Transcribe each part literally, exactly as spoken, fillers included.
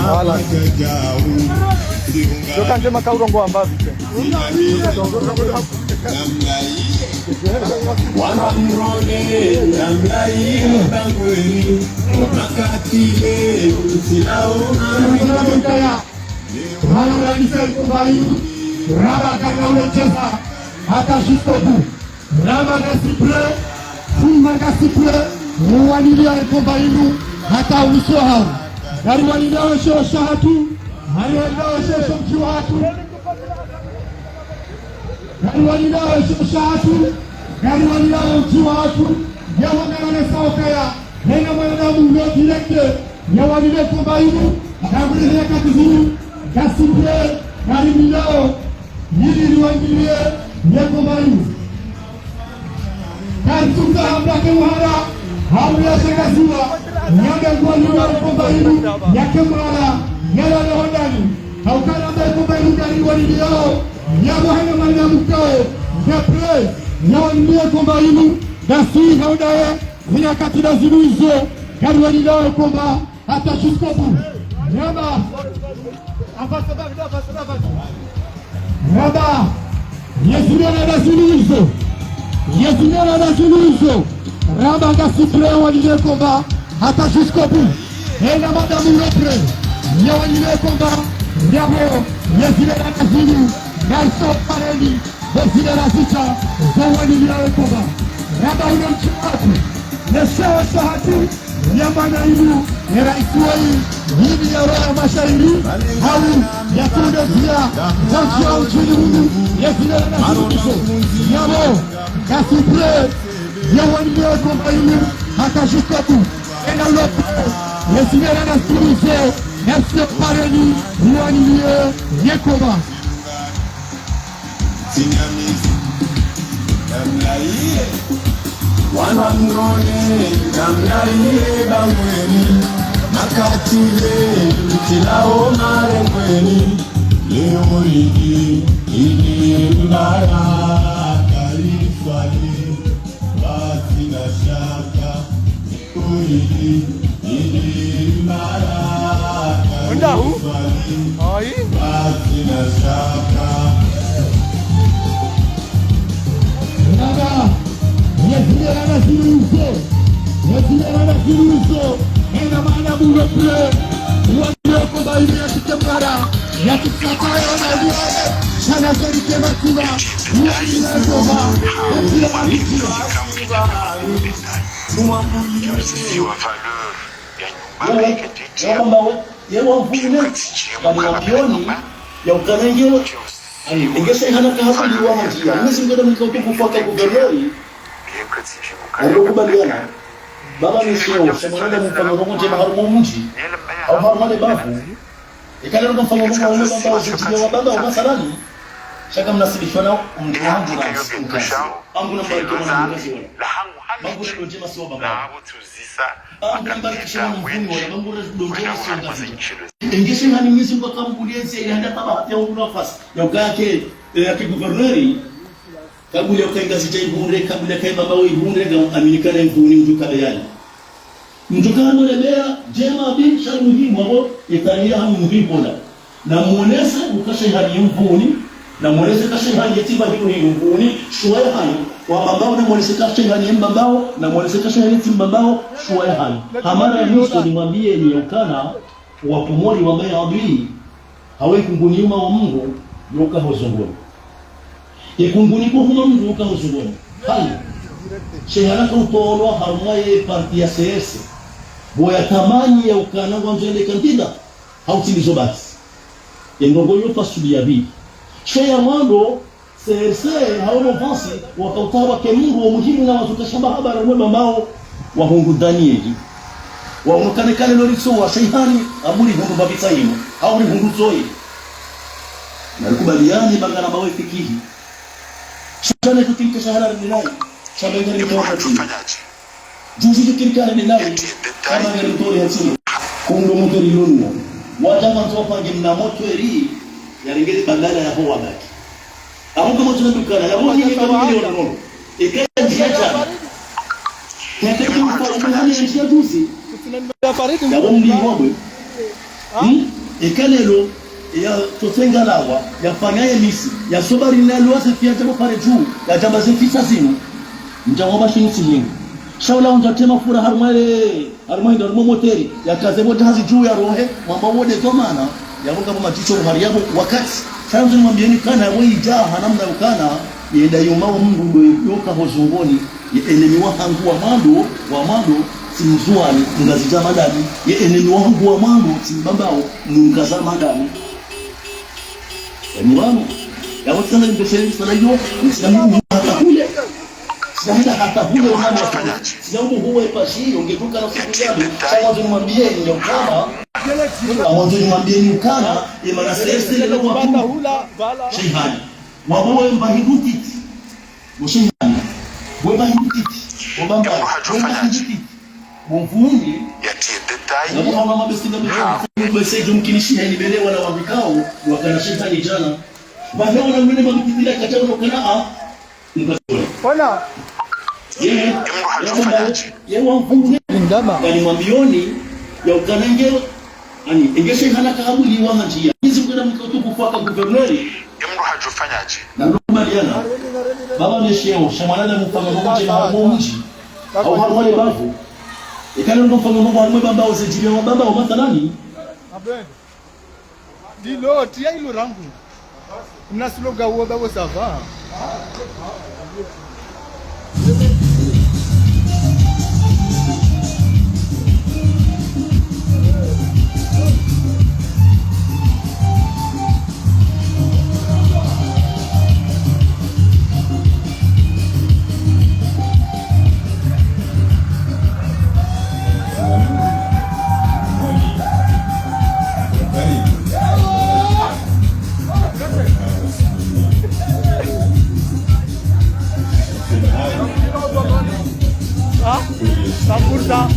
Voilà. Yo kanje makaurongo amba vite. Raba kana ule cheza hata jusqu'au bout. Raba ngasi prêt, Simba ngasi prêt, muwaniliye ye komba inu hata mwiso hawo. Ngari waniliyawo she shahatru, ngari waniliyawo she mdji wahatru. Ngari waniliyawo she shahatru, ngari waniliyawo mdji wahatru. Yawo ngari wanesa ukaya, hena mwanadamu ulo direct, yawaniliye komba inu, ngari waniliye kati zinu, ngasi prêt, ngari waniliyawo, yili riwaniliye ye komba inu. Kari tsuka hamba ke mwara, hamba ya shakaziwa, nyanga ngwaliwa ye komba inu, yake mwara, yala le hodani. Haukana mbe komba inu ngari waniliyawo, yabo hena mwanadamu kawo, ngapre, yawaniliye komba inu, ngasi haudaye, zina kati da zinu izo, ngari waniliyawo komba, hata jusqu'au bout. Raba. Raba. Yezile raba zinu izo. Yezile raba zinu izo. Raba ngasi prêt waniliye komba hata jusqu'au bout. Hena mwanadamu ulo prêt, yawaniliye komba. Yabo. Yezile raba zinu. Ngasi pareni. Yezile raba zinu. Zawaniliye komba. Raba ule mdji wahatru. Neshe shahatru. Yamana inu, ye raisi wayi, yini ya roha mashairi, hau, ya tunde zia, za zia uchini hunu, ye zile na zinu izo. Yabo, ngasi prêt, yawaniliye komba inu, hata jusqu'au bout. Hena ulo prêt, ye zile na zinu izo, ngasi pareni, yawaniliye, ye komba. Tsinamizi, namlaye, wana mrone, namlaye bangweni, makatile, tilao marengweni, leo ridi, ili mbara, kalifwali, basi na shaka. Ndahu? Ayi. Raba, yezile raba zinu izo, yezile raba zinu izo, hena mwanadamu ulo prêt, waniliye komba inu ya tike mara, ya tike mara, ya tike mara, shana zeri ke matima, waniliye komba, waniliye komba. Yaani, yamba we, ye wamvune, bali wambioni, ya ukanenge, ayi, engese hana kahakuliwa hati, ya, nisi mkwenda mkautukufu waka guverneri, alokubaliana, baba ni sheo, sha mwanadamu mfanya ndrongo ndjema harumwa mdji, au harumwa le bavu, ikale ndrongo mfanya ndrongo harumwa baba, uzitilia wa baba, wa masalani, shaka mnasibishwa na mdji wangu na mkazi. Angu na mbarike mwana mkazi wala. Bangu na ndrongo ndjema si wa baba. Angu na mbarikishe mwana mvuni wala, bangu na ndrongo ndjema si wa baba. Engese hani Mwenyezi Mungu akambulie nsi ya handa taba hata ya undru nafasi. Ya ukake, eh, yake guverneri. Kabula ya ukainga zita ihundre, kabula ya kaibaba ihundre, ga aminikana mvuni mdru kabe yani. Mdru kana mwana beya, ndjema bi, sha muhimu abo, itaniya hamu muhimu la. Na mwonese uka shayihani ye mvuni, na mwonese ka shayihani ye tsimba hinu hinu mvuni, shuwa ya hanyu. Wa mbambao na mwonese ka shayihani ye mbambao, na mwonese ka shayihani ye tsimba mbambao, shuwa ya hanyu. Hamara ya mwiso nimwambiyeni ya ukana, wa Komori wamba ya adui, hawe ikunguni yuma wa Mungu, yoka hozongoni. Ikunguni kuhuma Mungu yoka hozongoni. Hali, shayihana ka utolwa harumwa ye parti ya C R C. Bo ya tamani ya ukana ngwandzo yende kandida. Hau tsi ndizo basi. Ye ndrongo yo pasuliya bi. She ya mwando, C R C, hau mouvance, wakautawa ke mndru wo muhimu na wazukashamba habari mwe mamao, wahundru Danieli. Wahundru kane kane lori so wa shayihani, aburi hundru babitsa imo, aburi hundru zoe. Na likubaliani bangana bawe fikihi. Shane tutinke shahala rinai, shabengari mwa hati. Juzi juzi kirikana ni nayi, kama ngari mtori ya tsini. Kundo mtori lunu. Wata manzo pange mna mtori, ya rengele bandala ya ho wabaki. Amuka motsi na dukana, ya ho ni kama milioni nono. Eka njia jana. Tete kumpa umehani ya njia juzi. Ya ho mli wabwe. Hmm? Eka leo, ya tsotsenga lawa, ya fanya ye misi, ya sobari na lwa ze fiya djabo pare dju, ya djamba ze fisa zinu. Ndja wamba shinu tsi hingi. Sha ula wandza tema fura harumwa le, harumwa hindru, harumwa moteri, ya kaze bo djahazi dju ya rohe, mwamba wo de dhwamana, ya bo ngapvo madjitso hari yabo wakati. Sha ndzo nimwambiyeni ukana, ya bo idja, ha namna ukana, yenda yuma wa mndru ndo yoka ho zungoni, ye ennemi wahangu wa mwando, wa mwando, tsi Mndzuwani, Ngazidja Mandani, ye ennemi wahangu wa mwando, tsi Mbambao, Ngazidja Mandani. Ennemi wanu, ya bo tsanga nimbe shele, sala yo, sila mu hata hule. Sila henda hata hule, wana wa sila mu huwe pashi, yo nge tuka na siku yabu, sha mwandzo nimwambiyeni, yo kama, mwandzo nimwambiyeni ukana, ye mana sese leo wa tu. Shehani. Wabo we mba hindru titi. Moshe hana. We mba hindru titi. Wamba mba. We mba hindru titi. Mvuni. Yatiye détail. Nabo hama mabesi na mabesi. Mabesi djumkini shihani bele wana wabikao. Wakana shetani djana. Bahe wana mwene mabititila kata wana kana a. Ona. Ye. Emro hadjo fanyadje? Ye wa mvuni. Ndama. Kani mwambiyoni. Ya ukana nge. Ani, enge shehana kahabuliwa ha ndziya. Izi mkana mkotu kufaka guverneri. Emro hadjo fanyadje? Na ndo kubaliana. Baba mesheo, sha mwanadamu mfano mmoja na harumwa mdji. Au harumwa le bavu. Ikana ndo mfano mmoja harumwa Bambao ze djili ya Bambao mathalani. Ndilo, tiya ilo rangu. Mna slogan wo babo, ça va. Ah, ça pour ça.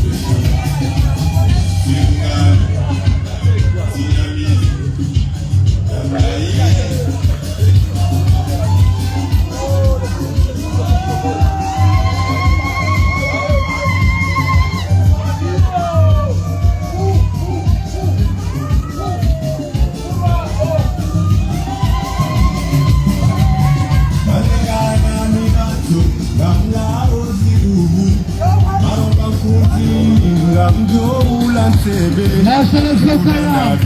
Nasala sokaya,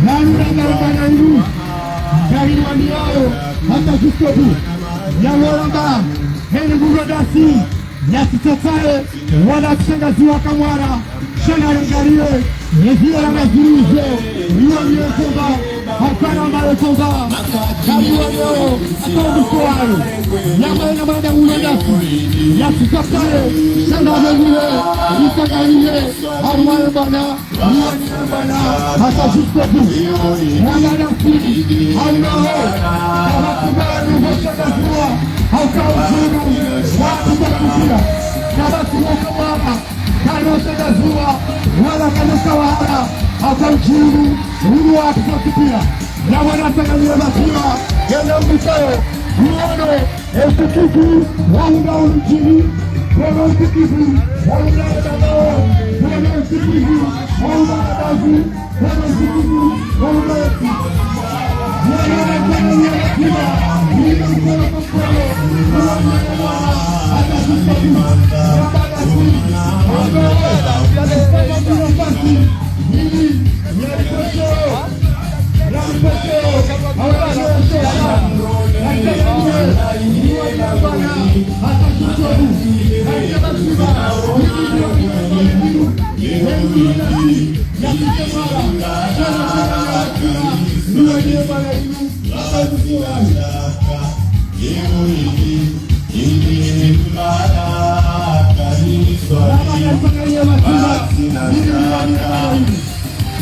nanu na bana inu, ngari wani yao, hata jusqu'au bout. Ya wala mba, heni burodasi, ya sisataye, wala kushangaziwa kamwara, shana rengariye, reziye la mazuruzo, iwa miye komba, hakana mbaye komba, kari wa leo, hata ubuko wayo. Ya mwana mwana ulo ndasi, ya sisataye, shana rengariye, isangariye, amwaye bana, Hata jusqu'au bout. Mwana nafsi, hauna ho. Kama kubali mshangaziwa, hauka ujuru, watu kwa kutia. Kama kumoka wama, kano shangaziwa, wala kano kawara, hauka ujuru, uru watu kwa kutia. Na wana shangaziwa maziwa, yenda mbukayo, uono, Usikivu wa unda ulujini, wana usikivu wa unda utabao, wana usikivu wa unda adabu, wana usikivu wa unda eti.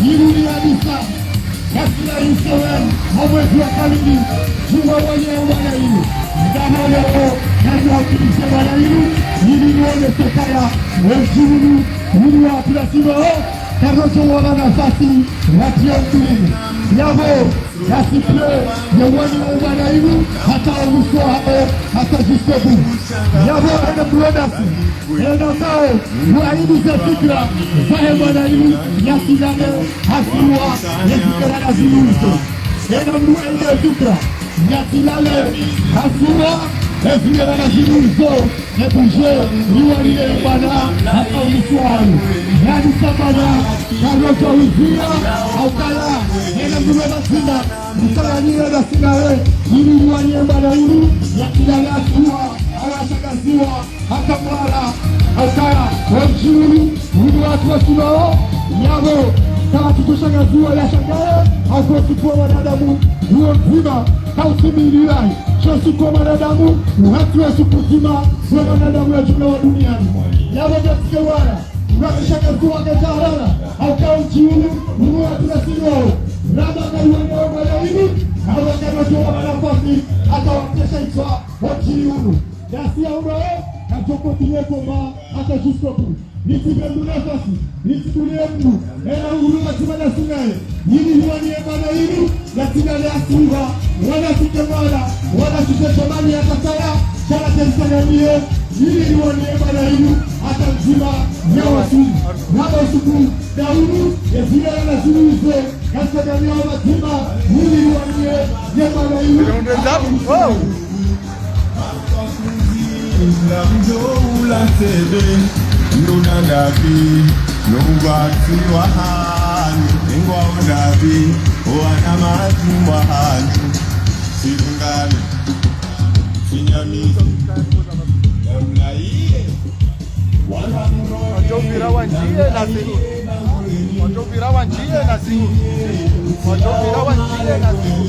Yirudi kabisa. Kasila isewe, hamwezi wa kabili, juma wale wana inu. Ndama leo, nani wakilishe wana inu, ili nione sokaya, wejuru, ili wa pila sino, Karojo wala nafasi, wati ya mdulini. Yapvo, ya siple, ya wani ya bwana inu, hata omuswa hae, hata jusqu'au bout. Yapvo, ene mlodasi, ene kao, wa inu ze fikira, zahe bwana inu, ya sigane, hasiwa, ya fikira na zinuzo. Ene mdru ene fikira, ya tilale, hasiwa, ya fikira na zinuzo. Ebuje, liwaliye bwana, hata omuswa hae. Yani sabana, karojo uzia, haukaya, ene mdru mazima, mtsanganyihe na sinawe, ili liwaliye bwana inu, ya tilale hasiwa, hawashangaziwa, hata mwala, haukaya, wamdji unu, unu watu wa sinawo, yapvo, kama tukushangaziwa ya shangaye, hauko siku wa wanadamu, uwo mzima, kausimililahi, sho siku wa wanadamu, uhati wa siku ndzima, wa wanadamu ya jumla wa duniani. Yapvo ngatike wala, ngatike shangaziwa kajarala, haukaya mdji unu, unu watu wa sinawo, raba kaliwaliye bwana inu, hawakaya watu wa nafasi, hata watesha itwa, wamdji unu. Yasi ya uro, na joko tiye komba, hata jusqu'au bout. Nitsi pve mdru nafasi, nitsi kulie mdru, ela ulu wa tima na sungaye. Yini hiwaniye bwana inu, ya tina le asiwa, wala sike mwana, wala sike shamani ya kataya, shala tensanganiye, yini hiwaniye bwana inu, hata ndzima, ya wasi, na basuku, daulu, ya zile ya na zuluze, ya sagania wa matima, yini hiwaniye, ya bwana inu, hata ndzima. Ndamdjo ula sebe, nduna ndabi, no ubati wa hanyu, engwa ondabi, owana madjumba hanyu, silungane, sinyamizi, namna iye. Wadjo pvira wandjiye na sihu. Wadjo pvira wandjiye na sihu. Wadjo pvira wandjiye na sihu.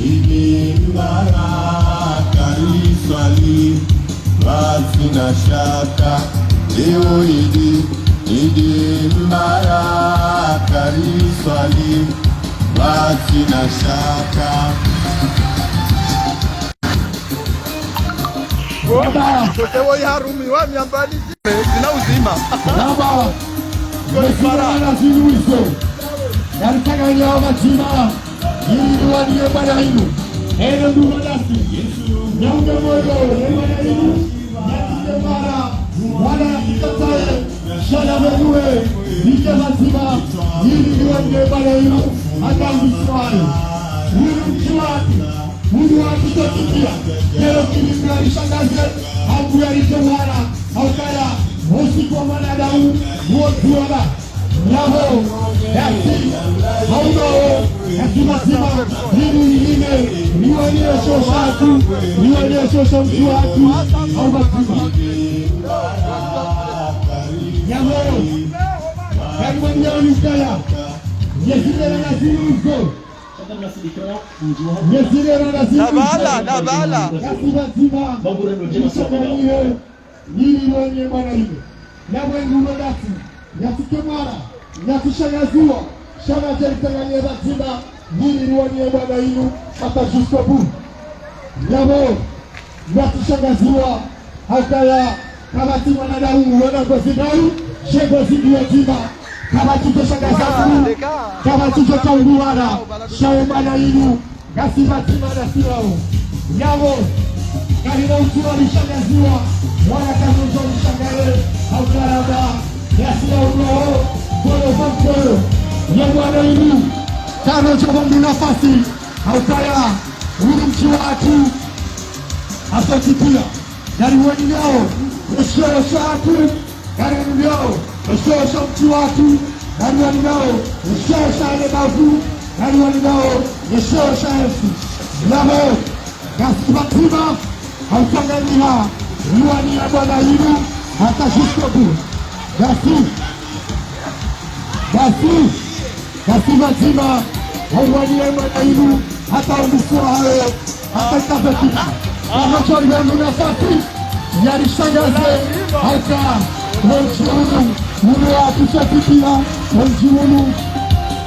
Idi mbaraka riswali, pvatsina shaka. Leo idi, idi mbaraka riswali, pvatsina shaka. Baba. Sote wo iharumi wa miambani zina uzima. Baba. Yo ifara. Zina zinu izo. Yalitanganya wa matima. Yini waniye bwana inu. Ene mdru nafasi. Nyaunge moyo. Ye bwana inu. Yatike mara. Wala yatikataye. Shala menuwe. Ike matima. Yini waniye bwana inu. Hata mswali. Yini mswali. Mungu wa kutokimbia, leo kilimla lishangaze, haukuya litemwara, haukaya, usiku wa mwanadamu, uo tuwaba, nabo, yasi, haunao, yasi mazima, nini nilime, niwanyesho shatu, niwanyesho shamtu watu, hau mazima. Yabo, yari mwenye ukaya, yesile na zinuzo, Nabala, nabala. Ngasi pvadzima, mshangalie, nili waniye bwana inu. Nabwe ngulo dati, ngasike mwara, ngasishangaziwa, shama djeli tsanganyihe pvadzima, nili waniye bwana inu, hata jusqu'au bout. Nabo, ngasishangaziwa, haukaya, kapvatsi mwanadamu, wona ngozi ndawu, she ngozi ndiyo ndzima. Kapvatsi djo shangaza mdru, kapvatsi djo tauluwana, shaye bwana inu, ngasi pvadzima na silawo. Yabo, kalina utsiwa lishangaziwa, wala kanuzo lishangaye, haukaramba, yasi ya ulo, kolo kwa kolo, ye bwana inu, karojo pvamdru nafasi, haukaya, unu mdji watru, hasa kipia. Nari wani nao, esho shatru, nari wani nao, esho shamtu watru, nari wani nao, esho shale bavu, nari wani nao, esho sha ensi. Nabo, ngasi pvadzima, hautsanganyiha, liwaniye bwana inu, hata jusqu'au bout. Ngasi, ngasi, ngasi pvadzima, hauwaniye bwana inu, hata omuswa hayo, hata ikapveti. Omuswa hayo nafasi, yalishangaze, hauka, womdji unu, unu wa kusafikia, womdji unu,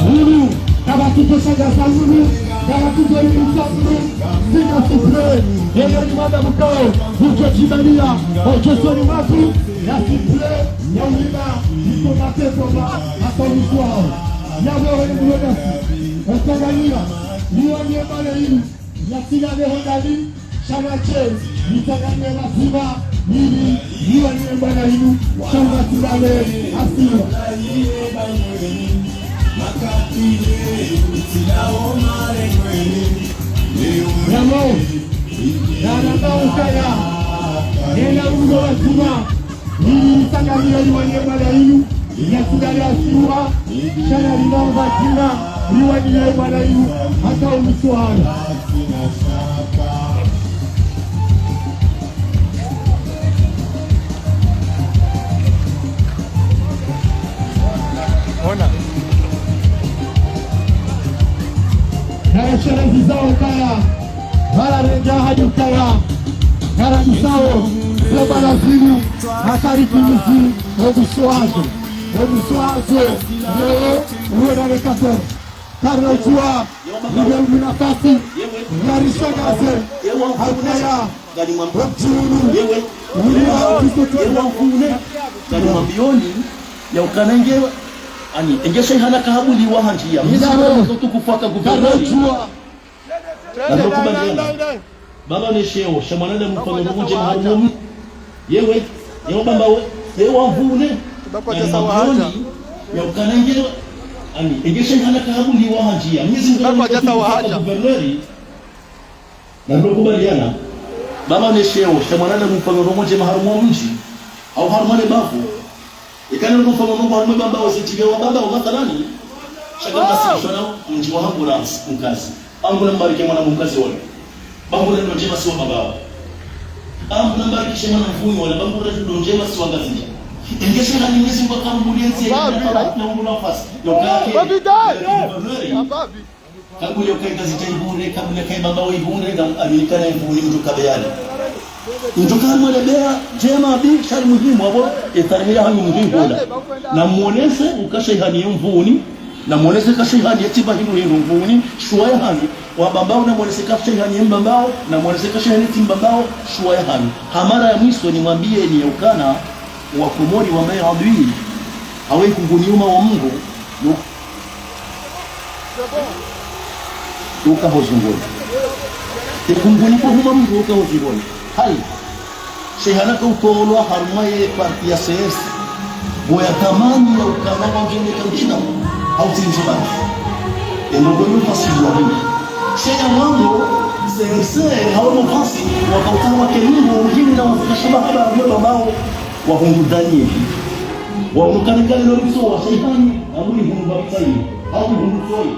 unu, kapvatsi djo shangaza unu, kapvatsi djo ilusa unu, sina sipre, eyo ni mada mukao, udjo djimaliya, udjo soni matu, Ya sifflet, ya ulima, iko mateso ma, hata usiku wao. Ya wewe ndio nasi. Otsanganyika, liwa ni ebale inu. Ya tsilale hodari, shama che, nitsanganye lazima, nili, liwa ni ebale inu, shama tsilale, asiwa. Ya mo, na namba ukaya, nena ulo lazima. Nili nitsanganye liwa ni ebale inu, ya tsilale asiwa, shana lina mbatina, liwa ni ebale inu, hata usiku wao. Ona. Na eshelezi zao kaya, wala renga hadi ukaya, kara misao, seba lazimu, hatari kimizi, obuso wazo, obuso wazo, leo, uwe na lekato. Karno jua, nige mnafasi, ya rishangaze, hakaya, Ngani mwambioni, yewe, yewe wamvune, ngani mwambioni, ya ukana nge, ani, enge shehana kahabuliwa hanjia. Mwenyezi Mungu utukufu aka guverneri. Na ndokubaliana. Baba ne sheo, sha mwanadamu mfano ndrongo ndjema harumwa omdji. Yewe, yewe bamba we, yewe wamvune, ngani mwambioni, ya ukana nge, ani, enge shehana kahabuliwa hanjia. Mwenyezi Mungu utukufu aka guverneri. Na ndokubaliana, baba ne sheo, sha mwanadamu mfano ndrongo ndjema harumwa omdji, au harumwa le bavu. Ikana ndo mfano ndrongo harumwa Bambao, zitibiwa Bambao, mathalani, shaka ngasishona mdji wa hangu na mkazi. Hangu na mbarike mwana mkazi wale. Bangu na ndrongo ndjema siwa Bambao. Hangu na mbarikishe mwana mvuni wale, bangu na ndrongo ndjema siwa Ngazidja. Enge shehani Mwenyezi Mungu akambulie nzi, na Mungu nafasi. Yo kake, ya guverneri. Kabula ukayi Ngazidja ihure, kabula ukayi Bambao ihure, ngam aminika na mvuni mdru kabeya. Mdru kamwelebeya, ndjema bi, shari muhimu abo, etarehe ya hanyu mdru ihola. Na mwonese, uka shehani ye mvuni, na mwonese ka shehani ye timba hindru hindru mvuni, shuwa ya hanyu. Wa Bambao na mwonese ka shehani ye Mbambao, na mwonese ka shehani ye timba Mbambao, shuwa ya hanyu. Hamara ya mwiso nimwambieni ya ukana, wa Komori wa mayi adui, hawe ikunguni uma wa Mungu, yo uka ho zungoni. Ikunguni ko huma mdru uka ho zungoni. Hayi. Shehana ka utolwa harumwa ye parti ya C S. Bo ya tamani ya ukana wangene kandida. Hau tsinzo bani. Eno gwenye ufasi wa mimi. Sheya mwango, C S, hau mufasi, wakautawa ke Mungu, uhini na wafika shaba haba, mwe Bambao, wahungu Danieli. Wahungu kale kale no mso wa shehani, hau ni hungu baptize, hau ni hungu soyi.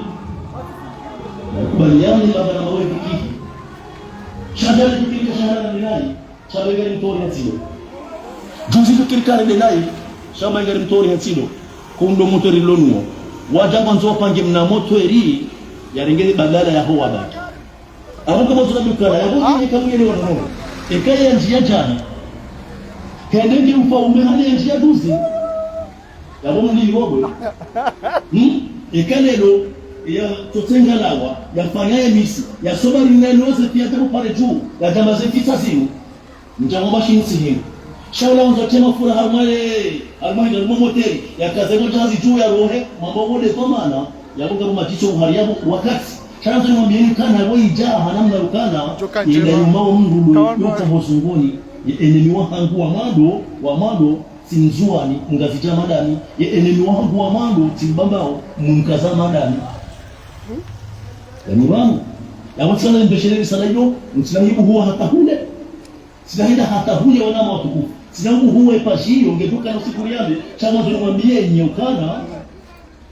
Kubaliani baba na mawe fikiri. Shadali fikiri ka shahara na nani? Shaba ingari mtori ha ntsido. Juzi fikiri kare de nayi, shaba ingari mtori ha ntsido. Kundo motori lonuo. Waja ngwandzo wapange mna motori, ya rengele badala ya ho wabaki. Abo kama zula dukana, ya bo ni kamwe ni wanono. Eka ya ndziya jana. Hende nge ufa ume hane ya ndziya duzi. Yabo mli iwogwe. Hmm? Eka lelo, ya totsenga lawa, ya fanya ya misi, ya soba rina noze pia tebo pare juu, ya jamba ze fitsa zinu. Mdja mwamba shinu sihinu. Shaula unzo tema fura harumwa ye, harumwa hindra harumwa moteri, ya kaze ngo jahazi juu ya rohe, mwamba wode kwa mana, yabo ngabo majicho uhari yabo wakati. Shala nzo nimwambieni ukana, yabo ija, hana mna ukana, yenda yuma wa mdru, yoka ho zungoni, ye enemi wa hangu wa mwando, wa mwando, tsi Mndzuwani, Mngazidja madani, ye enemi wa hangu wa mwando, tsi Mbambao, Mnkaza madani. Yani wanu, ya watsala mbeshere risala iyo, mtsina hibu huwa hata hule. Tsina henda hata hule wana watukufu. Tsina hibu huwa epashi iyo, ngetuka na usiku riambe, sha mwandzo nimwambieni ukana,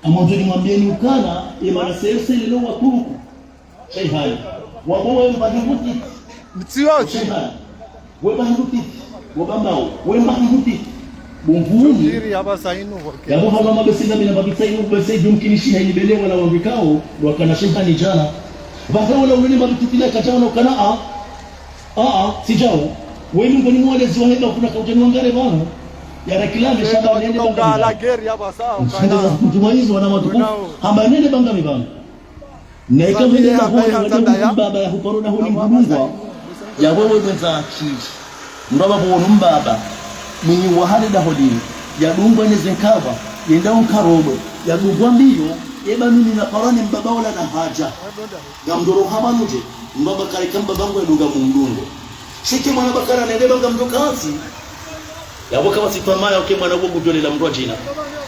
amwandzo nimwambieni ukana, ye mana sese lelo watuku. Shehani. Wabo we mbahi mutiti. Mtsiwa. Shehani. We mbahi mutiti. We Bambao. We mbahi mutiti. Bumvuni. Jiri haba sainu, okay. Yabo haba mabesi na mina mabitsa inu, bese jumkini shiha ini bele wala wangikao, wakana shehani jana. Basa wala ulele mabititi na kacha wana ukana a. A, a, sijao. We ni ngoni mwalezi wa heba kuna kaujani wangare bano. Ya rekilame shaba nende bangare. La guerre haba sao, ukana. Msende za kutumaizo wana matukufu. Hamba nende bangare bano. Na ika mwenye na honi wade hukubaba ya huparo na honi mbulungwa. Ya wewe mwenza akili. Mraba bono mbaba. Mimi wahale daho dini, yadungwa ne ze nkaba, yenda unkarobo, yadungwa mbiyo, eba mimi na parane mbaba ola na haja. Ngamdoro haba nuje, mbaba kale ka mbaba ngo yadunga mumdungo. Shike mwana bakara nende banga mdo kazi. Yabo kama sipvamaya uke mwana wo gudole la mdru wa djina.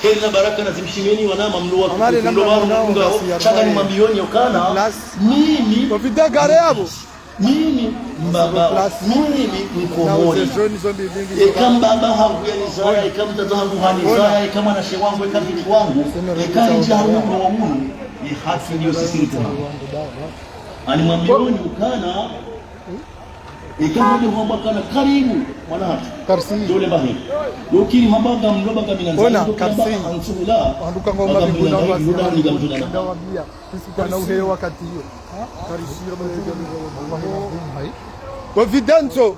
Heri na baraka na zimshimeni wanama mlo wa Amare na kukundo wa mwana mdunga wo, basi ya shaka ni mbaye. Mwambiyoni okana. Plus. Mimi. Kwa vita gare yabo. Mimi mbaba, mimi mkomori. Eka mbaba hangu yanizaya, eka mdzadze hangu hanizaya, eka mwanashe wangu, eka binti wangu, eka ndji hangu mwa wunu, ni haki ndiyo sisi mtema. Ani mwambiyoni ukana, eka hade hwamba kana karibu, mwana hatu. Karsi. Dole bahi. Yokiri hamba ngamlo baka mina nzaya, yokiri hamba ansuhula, baka mina nzaya, yuda ni ngamtudana. Sisi kana uhe wakati hiyo. Karishira mwenye. Wallahi, hai. Kwa vidanzo.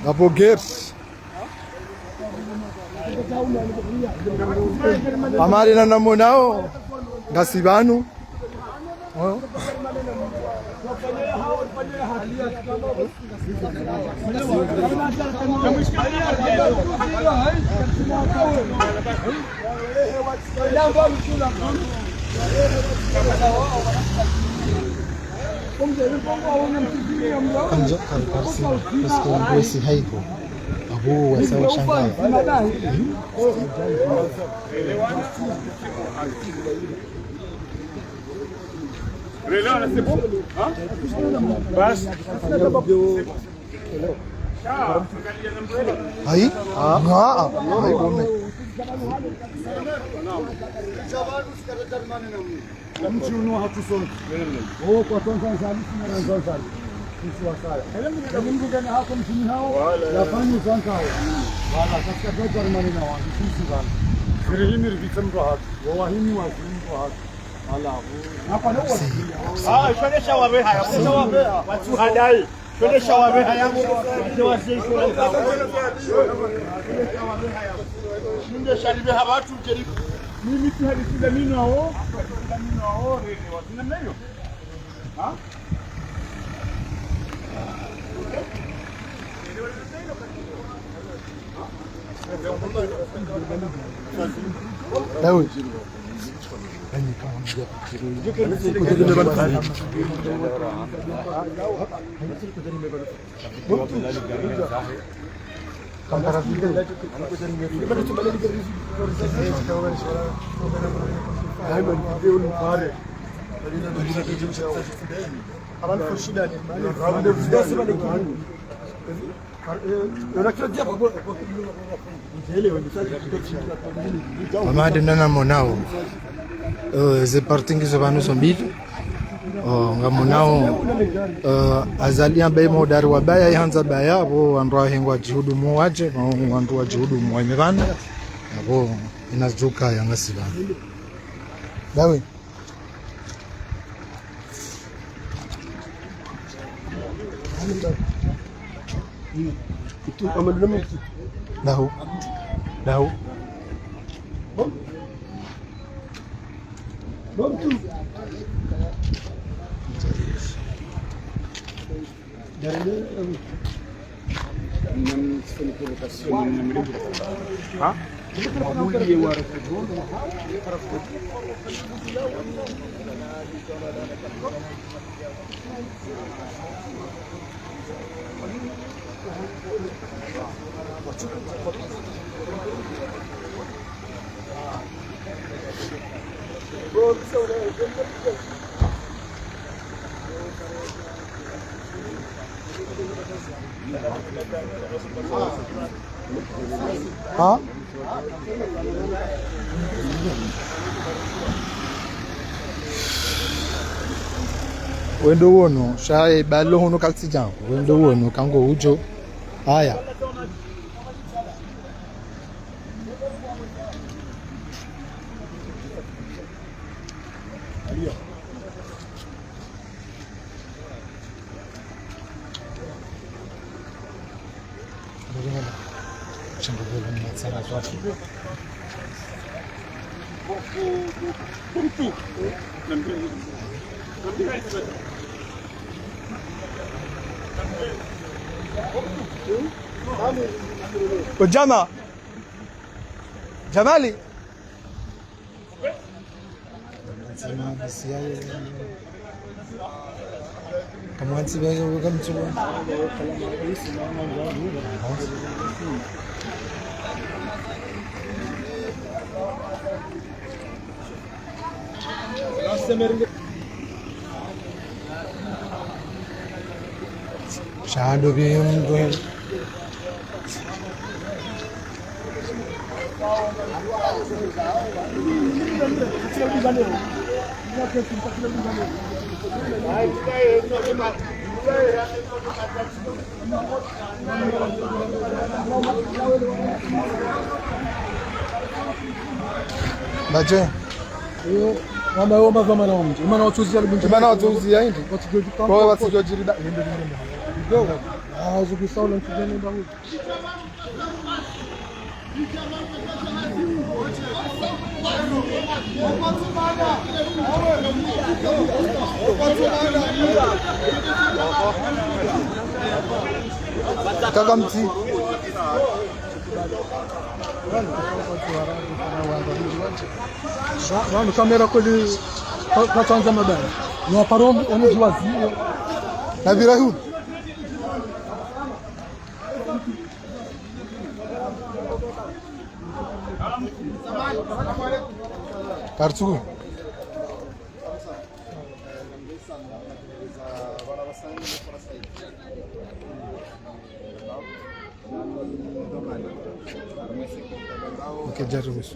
Ngapvo gers. Amare na namonao. Ngasi pvanu. Kamdja kal karsi, parce que ngwesi haiko. Abu wasa washanga. Unaelewa, c'est bon? Hein? Basi. Hai? Ah, ah, ah. Hai, kome. Mdji unu hatru sontsi. Oh, kwa sontsi, sontsi, sontsi. Sisi wasaya. Eni mdru kana hako mdjini hawo, yafanyi sontsi hawo. Wala, katsika tadjari mane na wandru, sisi wandru. Siri himi ripvitse mdru hatru. Wawahimi wa mdru hatru. Dawe. Amade na namonao. Eh, ze parti ngizo pvanu zo mbili. Oh, ngamonao, eh, Azali ambaye modari wa baya, ihandza baya, apvo wandru wahe ngwadjihudumu wadje, no wandru wadjihudumu wa imevana, apvo inazidjuka ya ngasi pvanu. Dawe. Daho. Daho. Ha? Ha? Wendo wono, sha e balo hono kaltsi djangu. Wendo wono, kango udjo. Aya. Ujama. Jamali. Shando bimbe. Bache. Iyo, wamba yo mazamana wa mdji. Imana watsuzi ya lubunji. Imana watsuzi ya indi. Watsuzi ya lubunji. Kwa watsuzi ya jirida. Ndo, ndo, ndo. Ndo. Ah, zuki saula ntsuzi ya nenda huko. Kaka mti. Wa-, wanu kamera kweli ka-, katsanza mabaya. Ni waparombi, wanu ziwaziwa. Na vira hu. Kartsuku. Ok, jari musu.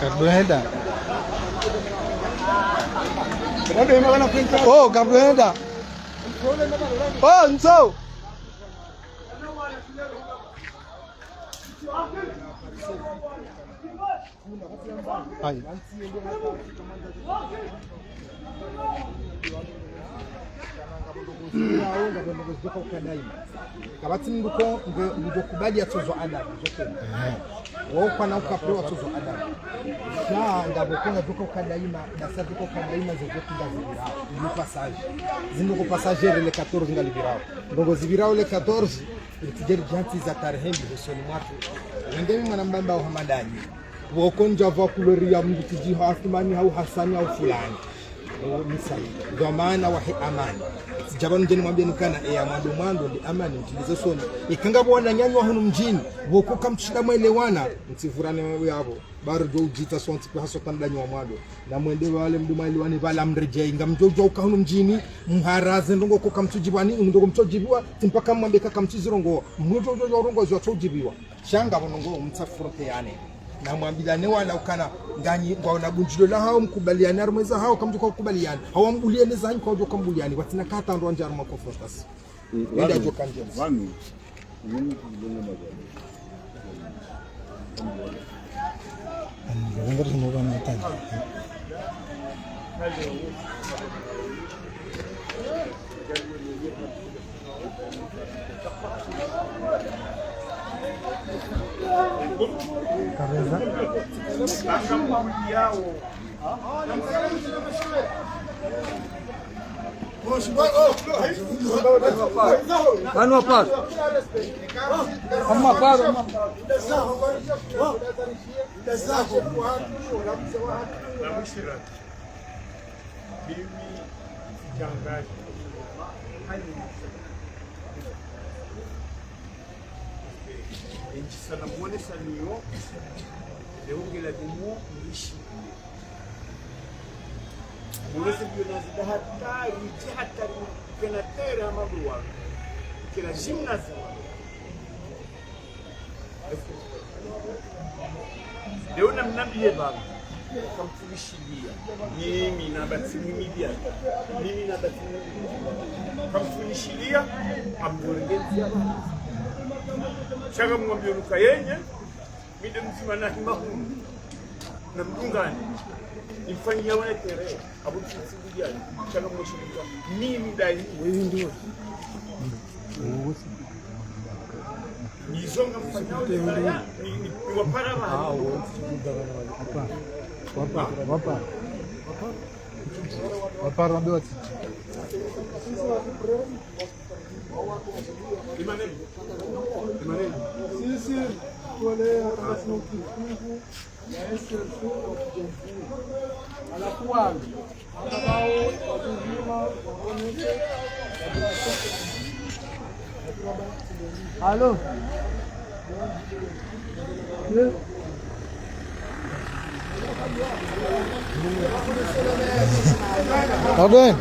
Kabla henda. Oh, kabla henda. Oh, ntso. Ayi. Kapvatsi mndru ko nge, nge kubali yatsozo adabu, zote. Ehe. Wo kwana ukapre watsozo adabu. Sha, ngapvo ko ngadjoka ukadaima, nasa djoka ukadaima, zo zote ngazipvirao. Ni passage. Zinu ko passage le quatorze ngalipvirao. Ndrongo zipvirao le quatorze, itijeri djantsi za tarehe mbi hosoni mwatru. Wende mi mwana mbamba wa Hamadani. Woko ndjapva kulori ya mndru tiji hau Athumani hau Hasani hau fulani. O, misali. Dhwamana wahe amani. Sijapva ndjeni mwambie nukana, eya mwando mwando, ndi amani, mtilize soni. Ika ngapvo wananyanyu wa hunu mdjini, woko kamtsushinda mwelewana, mtsivurane yapvo. Bari djo udjita sontsi pvi haswa tandanyi wa mwando. Na mwende wale mdru maili wani pvala mredjei. Ngamdjo udjua uka hunu mdjini, mharaze ndrongo ko kamtsudjibwani, ndrongo mtsudjibwa, tsi mpaka mwambe ka kamtsuzirongoa. Mdru udjo udjua urongoa zwa tsudjibiwa. Sha ngapvo ndrongo mtsafronteane. Na mwambilane wala ukana, nganyi, ngwaona bundjilo la hao, mkubaliane harumwa eza hao, kamdjo ukubaliane. Hao mbuliane za hanyu, kamdjo ukambuliane. Watsina kata ndo wandja harumwa confrontation. Mm, wenda pvanu, djo kandjia. Pvanu, mm, Kabeza. Pvanu waparo. Ama paro, ama. Mimi, shangazi. Endjisa na mwonesa niyo, leo ngela demo, nishi. Mwonesa niyo na zida hatari, dji hatari, kena terrain ya mabuwa. Kena gymnase. Leo namnambie baba, kamtsunishiliya. Mimi namba tsimwimiliya. Mimi namba tsimwimiliya. Kamtsunishiliya, amborengenzia baba. Sha ngamwambio nuka yenye, mi nde mdzima na hima hunu. Na mdungani. Imfanyia wana tere. Abu tsi-, tsi-, tsi-, shaka mwisho mwisho. Mimi ndani. Nizonga mfanyia wana tere. Ni, ni, ni wapara ba. Wapara. Wapara. Wapara. Sisi, wale, Allô? Aben.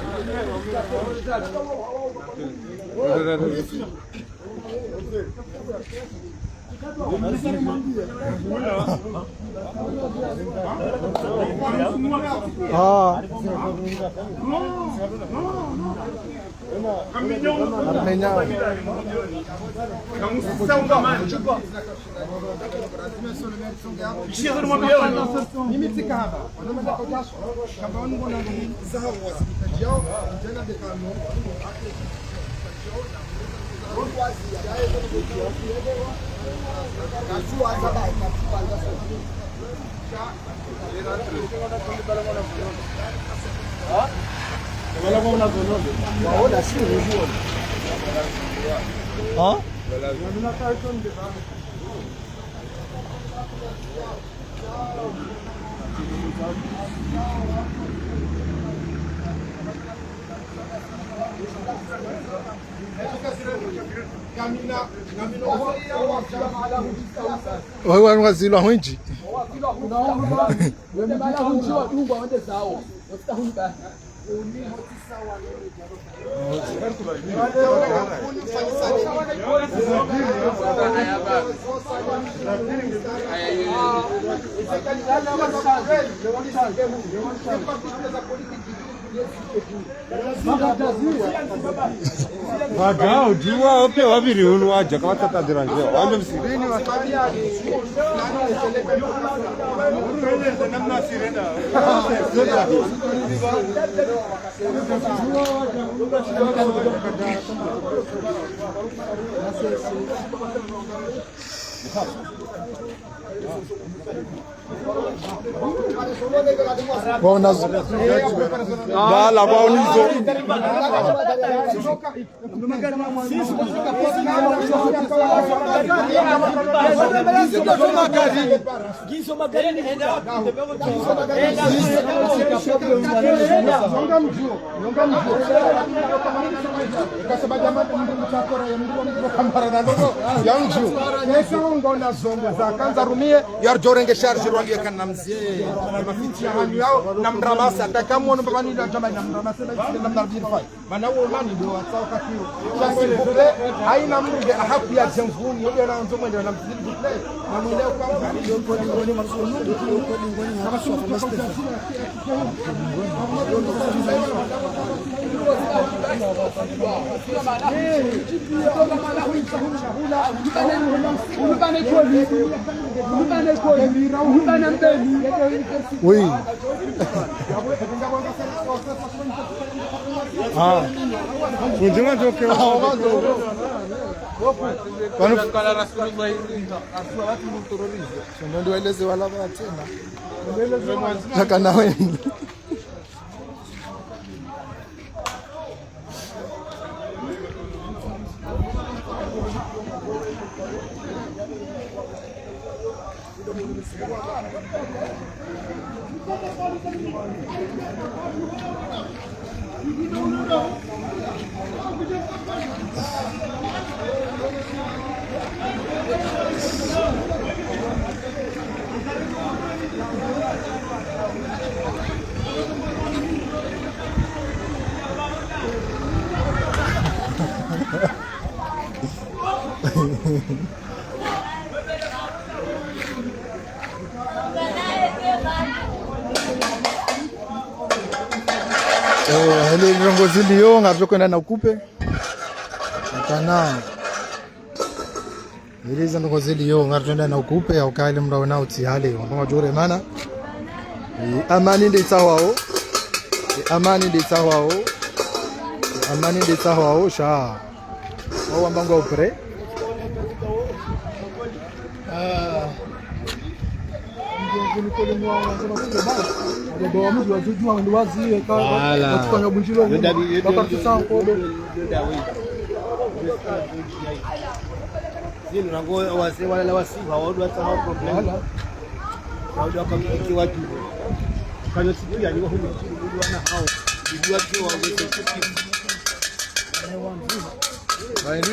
Ah. Amenya. Hein? Wewe wanu wazilwa hwendji. Waga, udjuwa, ope wapviri hunu wadja, kawatsatadira ndjeo. Wandjo msi. Waona zo. Bala, waona izo. Yandju. Yesa ngona zongo za kandza rumie, yardjo renge charge rwambiye kana mze. Mafiti ya hanyu yao, na mramasa, taka mwono mbaba nilo jama na mramasa, na mramasa, na mramasa. Mana wo mani ndo watsao kakiro. Sha s'il vous plaît, haina mdru nge ahaku ya djemvuni, yo ndio naandzo mwende na s'il vous plaît. Na mwende kwa mdru. Oui. Ah. Kunjuma joke. Pvanu. Shondondo waeleze wala ba tsena. Shaka na wewe. Eh, hele ndrongoo ziliyo, ngaridjo kwenda na ukupe. Atana. Hele zandrongoo ziliyo, ngaridjo kwenda na ukupe, ya ukaya le mdru wena utsi hale. Wandru wadjo remana. E, amani nde itsahwao. E, amani nde itsahwao. E, amani nde itsahwao, sha. Wao wamba ngwao prêt. Ah. Voilà. Zinu rangu wazee wala wasi, waodo watsaha problème. Voilà. Waodo wakamiliki wadjuhu. Kano siku ya niwa hulu chini, hulu wana hao. Hulu watu wa wese siku. Fine.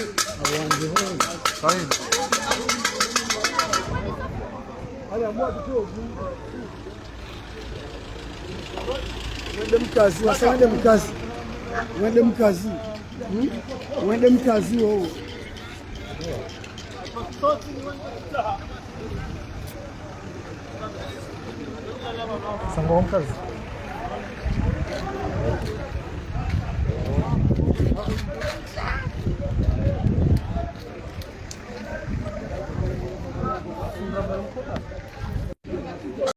Fine. Wende mkazi, wasa wende mkazi. Wende mkazi. Hmm? Wende mkazi wo. Sango mkazi.